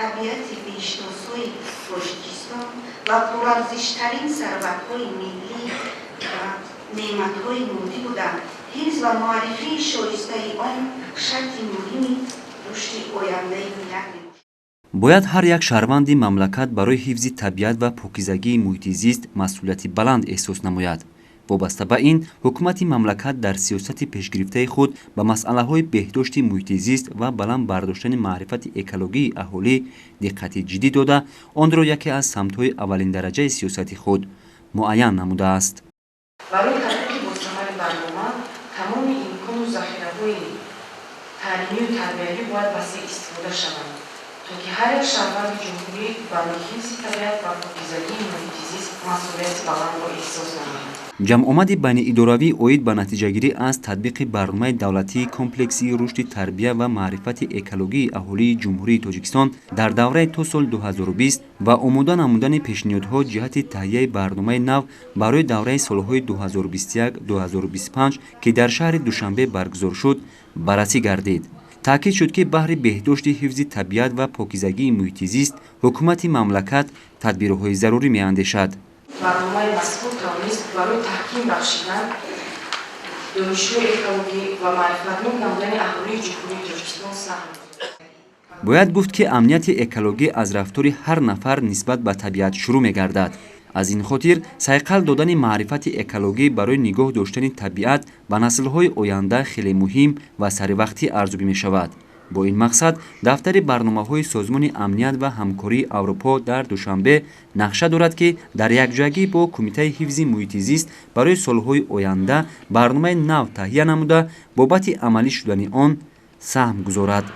Табиати беҳиштосои Тоҷикистон ва пурарзиштарин сарватҳои миллӣ ва неъматҳои моддӣ буда, ҳифз ва муаррифии шоистаи он шарти муҳими рушди ояндаи миллат мебошад. Бояд ҳар як шаҳрванди мамлакат барои ҳифзи табиат ва покизагии муҳити зист масъулияти баланд эҳсос намояд. Вобаста ба ин, ҳукумати мамлакат дар сиёсати пешгирифтаи худ ба масъалаҳои беҳдошти муҳити зист ва баланд бардоштани маърифати экологии аҳолӣ диққати ҷиддӣ дода, онро яке аз самтҳои аввалиндараҷаи сиёсати худ муайян намудааст. Барои татбиқи босамари барнома тамоми имкону захираҳои таълимию тарбиявӣ бояд васеъ истифода шаванд, то ки ҳар як шаҳрванди ҷумҳурӣ барои ҳифзи табиат ва покизагии муҳити зист масъулияти баландро эҳсос намояд. Ҷамъомади байниидоравӣ оид ба натиҷагирӣ аз татбиқи барномаи давлатии комплексии рушди тарбия ва маърифати экологии аҳолии Ҷумҳурии Тоҷикистон дар давраи то соли 2020 ва омода намудани пешниҳодҳо ҷиҳати таҳияи барномаи нав барои давраи солҳои 2021-2025, ки дар шаҳри Душанбе баргузор шуд, баррасӣ гардид. Таъкид шуд, ки баҳри беҳдошти ҳифзи табиат ва покизагии муҳити зист ҳукумати мамлакат тадбирҳои зарурӣ меандешад. Барномаи мазкур тавонист барои таҳким бахшидан донишҳои экологӣ ва маърифатнок намудани аҳолии Ҷумҳурии Тоҷикистон саҳм. Бояд гуфт, ки амнияти экологӣ аз рафтори ҳар нафар нисбат ба табиат шурӯъ мегардад. Аз ин хотир сайқал додани маърифати экологӣ барои нигоҳ доштани табиат ба наслҳои оянда хеле муҳим ва саривақтӣ арзёбӣ мешавад. Бо ин мақсад дафтари барномаҳои Созмони амният ва ҳамкории Аврупо дар Душанбе нақша дорад, ки дар якҷоягӣ бо Кумитаи ҳифзи муҳити зист барои солҳои оянда барномаи нав таҳия намуда, бобати амалӣ шудани он саҳм гузорад.